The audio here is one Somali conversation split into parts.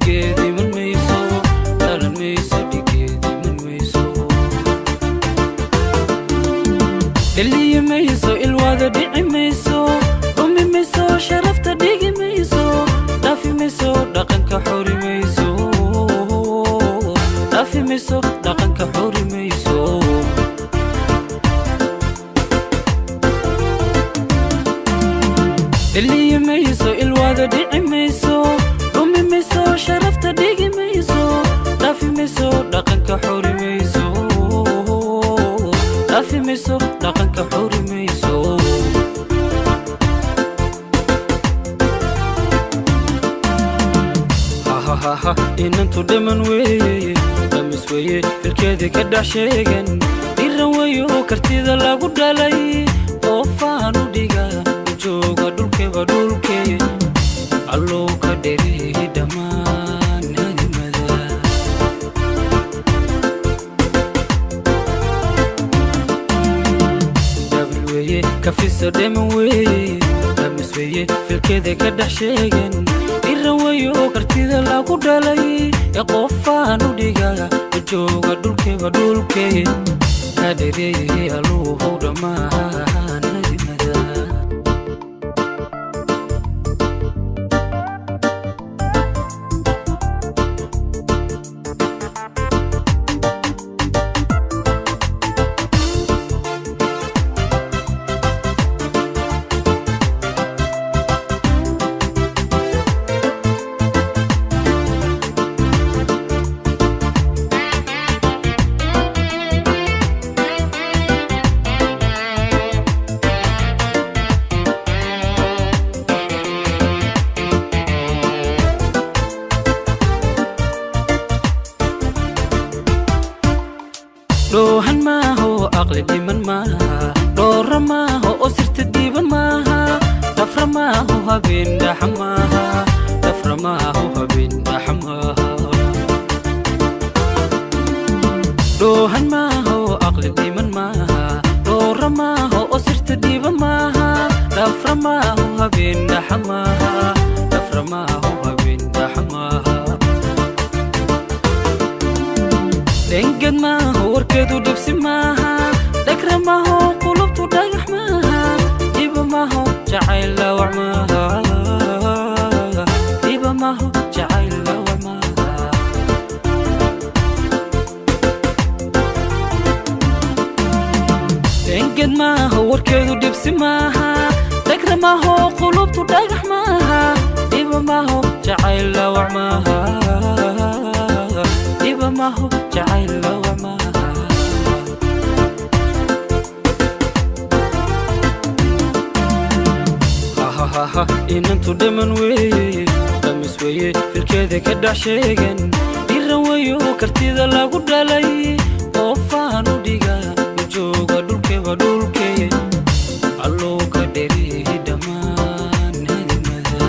Dhigeedi man mayso, dhalan mayso, dhigeedi man mayso. Dhaliyi mayso, ilwaada dhici mayso, dhumi mayso, sharafta dhigi mayso, dhaafi mayso, dhaqanka xori mayso, dhaafi mayso, dhaqanka xori mayso. Dhaliyi mayso, ilwaada dhici mayso, dhumi mayso, sharafta dhigi mayso, dhaafi mayso, dhaqanka xori mayso, dhaafi mayso, dhaqanka xori mayso. Hahahaha, inantu dhaman weeye, dhamis weeye, filkeedii ka dhex sheegan. Dhiran weeyo kartida lagu dhalay, oofaanu dhiga jooga dhulkeba dhulkee. Allow ka dhereehi dhammaan hadimada. Dabil weeye kafisa, dheman weeye, dhamis weeye, filkeeda ka dhex sheegan. Dhiran weeyo kartida lagu dhalay, ee qofaanu dhiga jooga dhulkeba dhulkee. Ka dhereehi alluuhow dhammaan hadimada. Dhoohan maaho, aqli dhiman maaha, dhoora maaho oo sirta diiban maaha, dhafra maaho habeen dhaxa maaha, dhafra maaho habeen dhaxa maaha. Dhoohan maaho, aqli dhiman maaha, dhoora maaho oo sirta diiban maaha, dhafra maaho habeen dhaxa maaha, dhafra maaho habeen dhaxa maaha. Dhengad maaho, warkeedu dhibsi maaha, dhagra maaho, qulubtu dhagax maaha, dhiba maaho jacayl lawac maaha, dhiba maaho jacayl lawac maaha. Dhengad maaho, warkeedu dhibsi maaha, dhagra maaho, qulubtu dhagax maaha, dhiba maaho jacayl lawac maaha, dhiba maaho jacayl lawac maaha. Hahahaha, inantu dhaman weeye, dhamis weeye, filkeeda ka dhex sheegan. Dhiran weeyo kartida lagu dhalay, oofaanu dhiga jooga dhulkeba dhulkee. Allow ka dhereehi dhammaan hadimada.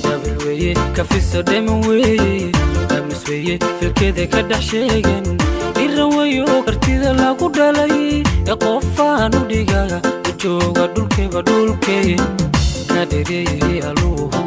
Dabil weeye kafisa, dheman weeye, dhamis weeye, filkeeda ka dhex sheegan. Dhiran weeyo kartida lagu dhalay, ee qofaanu dhiga jooga dhulkeba dhulkee. Ka dhereehi alluuhow.